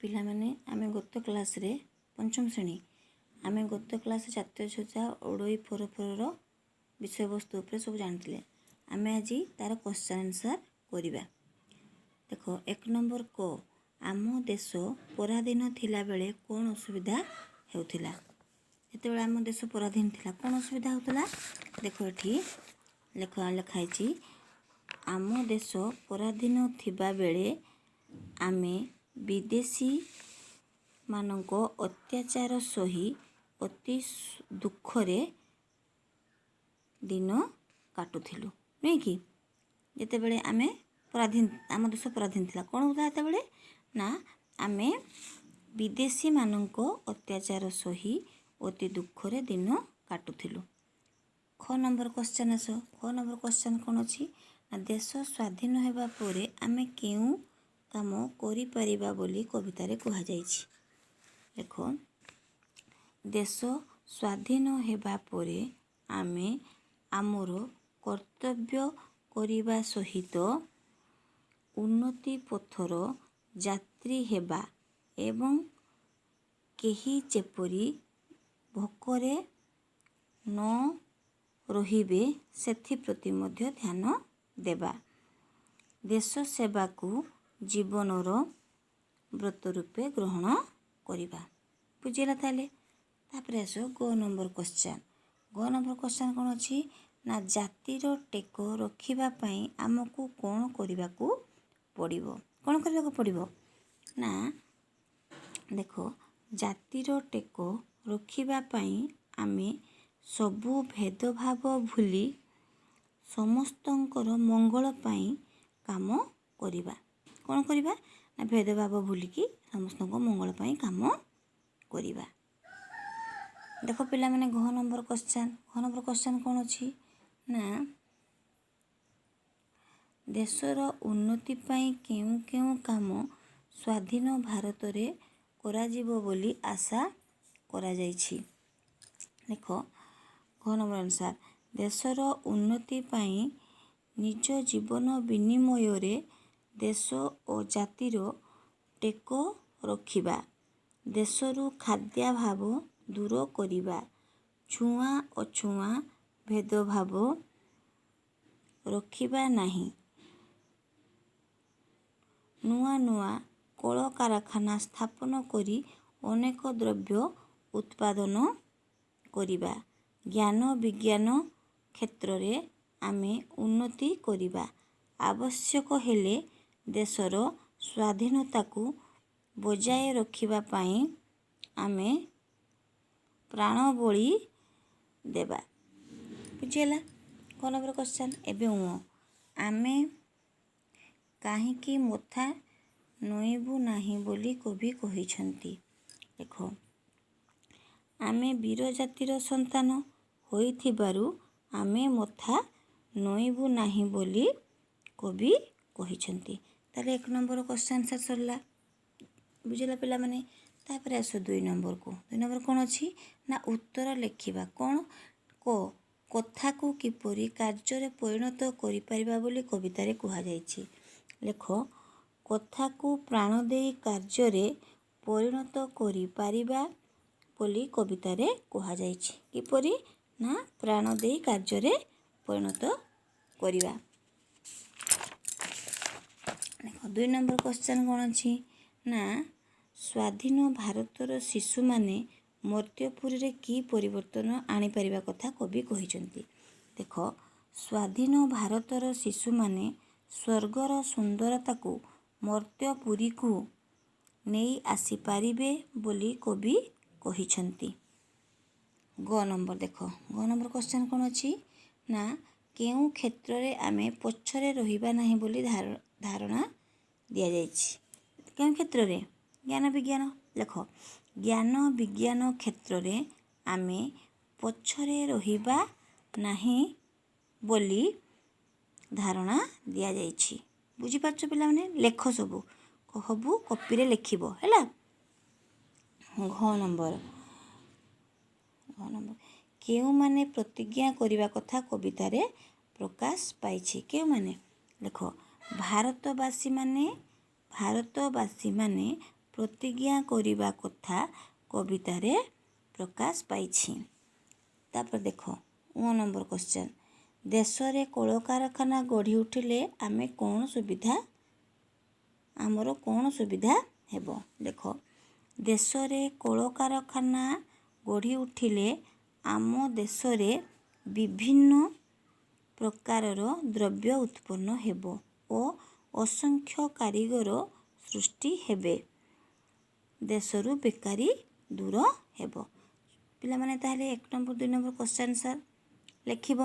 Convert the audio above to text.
ପିଲାମାନେ, ଆମେ ଗତ କ୍ଲାସ୍ରେ, ପଞ୍ଚମ ଶ୍ରେଣୀ, ଆମେ ଗତ କ୍ଲାସ୍ ଜାତୀୟ ଧ୍ୱଜା ଉଡ଼ଇ ଫର ଫରର ବିଷୟବସ୍ତୁ ଉପରେ ସବୁ ଜାଣିଥିଲେ। ଆମେ ଆଜି ତା'ର କ୍ୱେଶ୍ଚନ୍ ଆନ୍ସର୍ କରିବା। ଦେଖ, 1 ନମ୍ବର କ, ଆମ ଦେଶ ପରାଧୀନ ଥିଲାବେଳେ କ'ଣ ଅସୁବିଧା ହେଉଥିଲା? ଯେତେବେଳେ ଆମ ଦେଶ ପରାଧୀନ ଥିଲା, କ'ଣ ଅସୁବିଧା ହେଉଥିଲା? ଦେଖ, ଏଠି ଲେଖା ହେଇଛି, ଆମ ଦେଶ ପରାଧୀନ ଥିବାବେଳେ ଆମେ ବିଦେଶୀମାନଙ୍କ ଅତ୍ୟାଚାର ସହି ଅତି ଦୁଃଖରେ ଦିନ କାଟୁଥିଲୁ, ନୁହେଁ କି? ଯେତେବେଳେ ଆମେ ପରାଧୀନ, ଆମ ଦେଶ ପରାଧୀନ ଥିଲା, କ'ଣ ହେଉଥିଲା ସେତେବେଳେ ନା ଆମେ ବିଦେଶୀମାନଙ୍କ ଅତ୍ୟାଚାର ସହି ଅତି ଦୁଃଖରେ ଦିନ କାଟୁଥିଲୁ। ଖ ନମ୍ବର କ୍ୱେଶ୍ଚନ୍ ଆସ। ଖ ନମ୍ବର କ୍ୱେଶ୍ଚନ୍ କ'ଣ ଅଛି ନା, ଦେଶ ସ୍ୱାଧୀନ ହେବା ପରେ ଆମେ କେଉଁ କାମ କରିପାରିବା ବୋଲି କବିତାରେ କୁହାଯାଇଛି? ଲେଖ, ଦେଶ ସ୍ୱାଧୀନ ହେବା ପରେ ଆମେ ଆମର କର୍ତ୍ତବ୍ୟ କରିବା ସହିତ ଉନ୍ନତି ପଥର ଯାତ୍ରୀ ହେବା ଏବଂ କେହି ଯେପରି ଭୋକରେ ନ ରହିବେ, ସେଥିପ୍ରତି ମଧ୍ୟ ଧ୍ୟାନ ଦେବା। ଦେଶ ସେବାକୁ ଜୀବନର ବ୍ରତ ରୂପେ ଗ୍ରହଣ କରିବା। ବୁଝିଲା? ତାହେଲେ ତାପରେ ଆସ ଗ ନମ୍ବର କ୍ୱେଶ୍ଚନ୍। ଗ ନମ୍ବର କ୍ୱେଶ୍ଚନ୍ କ'ଣ ଅଛି ନା, ଜାତିର ଟେକ ରଖିବା ପାଇଁ ଆମକୁ କ'ଣ କରିବାକୁ ପଡ଼ିବ? କ'ଣ କରିବାକୁ ପଡ଼ିବ ନା, ଦେଖ, ଜାତିର ଟେକ ରଖିବା ପାଇଁ ଆମେ ସବୁ ଭେଦଭାବ ଭୁଲି ସମସ୍ତଙ୍କର ମଙ୍ଗଳ ପାଇଁ କାମ କରିବା। କ'ଣ କରିବା ନା, ଭେଦଭାବ ଭୁଲିକି ସମସ୍ତଙ୍କ ମଙ୍ଗଳ ପାଇଁ କାମ କରିବା। ଦେଖ ପିଲାମାନେ, ଘ ନମ୍ବର କ୍ୱେଶ୍ଚନ୍। ଘ ନମ୍ବର କ୍ୱେଶ୍ଚନ୍ କ'ଣ ଅଛି ନା, ଦେଶର ଉନ୍ନତି ପାଇଁ କେଉଁ କେଉଁ କାମ ସ୍ୱାଧୀନ ଭାରତରେ କରାଯିବ ବୋଲି ଆଶା କରାଯାଇଛି? ଦେଖ, ଘ ନମ୍ବର ଆନ୍ସର୍, ଦେଶର ଉନ୍ନତି ପାଇଁ ନିଜ ଜୀବନ ବିନିମୟରେ ଦେଶ ଓ ଜାତିର ଟେକ ରଖିବା, ଦେଶରୁ ଖାଦ୍ୟାଭାବ ଦୂର କରିବା, ଛୁଆଁ ଅଛୁଆଁ ଭେଦଭାବ ରଖିବା ନାହିଁ, ନୂଆ ନୂଆ କଳକାରଖାନା ସ୍ଥାପନ କରି ଅନେକ ଦ୍ରବ୍ୟ ଉତ୍ପାଦନ କରିବା, ଜ୍ଞାନ ବିଜ୍ଞାନ କ୍ଷେତ୍ରରେ ଆମେ ଉନ୍ନତି କରିବା, ଆବଶ୍ୟକ ହେଲେ ଦେଶର ସ୍ୱାଧୀନତାକୁ ବଜାୟ ରଖିବା ପାଇଁ ଆମେ ପ୍ରାଣବଳି ଦେବା। ବୁଝିହେଲା କ ନମ୍ବର କ୍ୱେଶ୍ଚନ୍? ଏବେ ଉଁ, ଆମେ କାହିଁକି ମଥା ନଇଁବୁ ନାହିଁ ବୋଲି କବି କହିଛନ୍ତି? ଦେଖ, ଆମେ ବୀର ଜାତିର ସନ୍ତାନ ହୋଇଥିବାରୁ ଆମେ ମଥା ନଇଁବୁ ନାହିଁ ବୋଲି କବି କହିଛନ୍ତି। ତାହେଲେ 1 ନମ୍ବର କ୍ୱେଶ୍ଚନ୍ ଆନ୍ସର୍ ସରିଲା। ବୁଝିଲା ପିଲାମାନେ? ତାପରେ ଆସ 2 ନମ୍ବରକୁ। 2 ନମ୍ବର କ'ଣ ଅଛି ନା, ଉତ୍ତର ଲେଖିବା। କ'ଣ? କ, କଥାକୁ କିପରି କାର୍ଯ୍ୟରେ ପରିଣତ କରିପାରିବା ବୋଲି କବିତାରେ କୁହାଯାଇଛି? ଲେଖ, କଥାକୁ ପ୍ରାଣ ଦେଇ କାର୍ଯ୍ୟରେ ପରିଣତ କରିପାରିବା ବୋଲି କବିତାରେ କୁହାଯାଇଛି। କିପରି ନା, ପ୍ରାଣ ଦେଇ କାର୍ଯ୍ୟରେ ପରିଣତ କରିବା। ଦେଖ, 2 ନମ୍ବର କ୍ୱେଶ୍ଚନ୍ କ'ଣ ଅଛି ନା, ସ୍ୱାଧୀନ ଭାରତର ଶିଶୁମାନେ ମର୍ତ୍ତ୍ୟପୁରୀରେ କି ପରିବର୍ତ୍ତନ ଆଣିପାରିବା କଥା କବି କହିଛନ୍ତି? ଦେଖ, ସ୍ୱାଧୀନ ଭାରତର ଶିଶୁମାନେ ସ୍ୱର୍ଗର ସୁନ୍ଦରତାକୁ ମର୍ତ୍ତ୍ୟପୁରୀକୁ ନେଇ ଆସିପାରିବେ ବୋଲି କବି କହିଛନ୍ତି। ଗ ନମ୍ବର ଦେଖ। ଗ ନମ୍ବର କ୍ୱେଶ୍ଚନ୍ କ'ଣ ଅଛି ନା, କେଉଁ କ୍ଷେତ୍ରରେ ଆମେ ପଛରେ ରହିବା ନାହିଁ ବୋଲି ଧାରଣା ଦିଆଯାଇଛି? କେଉଁ କ୍ଷେତ୍ରରେ? ଜ୍ଞାନ ବିଜ୍ଞାନ। ଲେଖ, ଜ୍ଞାନ ବିଜ୍ଞାନ କ୍ଷେତ୍ରରେ ଆମେ ପଛରେ ରହିବା ନାହିଁ ବୋଲି ଧାରଣା ଦିଆଯାଇଛି। ବୁଝିପାରୁଛ ପିଲାମାନେ? ଲେଖ, ସବୁ ସବୁ କପିରେ ଲେଖିବ, ହେଲା? ଘ ନମ୍ବର, ଘ ନମ୍ବର, କେଉଁମାନେ ପ୍ରତିଜ୍ଞା କରିବା କଥା କବିତାରେ ପ୍ରକାଶ ପାଇଛି? କେଉଁମାନେ? ଲେଖ, ଭାରତବାସୀମାନେ। ଭାରତବାସୀମାନେ ପ୍ରତିଜ୍ଞା କରିବା କଥା କବିତାରେ ପ୍ରକାଶ ପାଇଛି। ତାପରେ ଦେଖ, ନମ୍ବର କ୍ୱେଶ୍ଚନ୍, ଦେଶରେ କଳକାରଖାନା ଗଢ଼ି ଉଠିଲେ ଆମେ କ'ଣ ସୁବିଧା, ଆମର କ'ଣ ସୁବିଧା ହେବ? ଦେଖ, ଦେଶରେ କଳକାରଖାନା ଗଢ଼ି ଉଠିଲେ ଆମ ଦେଶରେ ବିଭିନ୍ନ ପ୍ରକାରର ଦ୍ରବ୍ୟ ଉତ୍ପନ୍ନ ହେବ ଓ ଅସଂଖ୍ୟ କାରିଗର ସୃଷ୍ଟି ହେବେ। ଦେଶରୁ ବେକାରୀ ଦୂର ହେବ। ପିଲାମାନେ, ତାହେଲେ 1 ନମ୍ବର, 2 ନମ୍ବର କ୍ୱେଶ୍ଚନ୍ ଆନ୍ସର୍ ଲେଖିବ।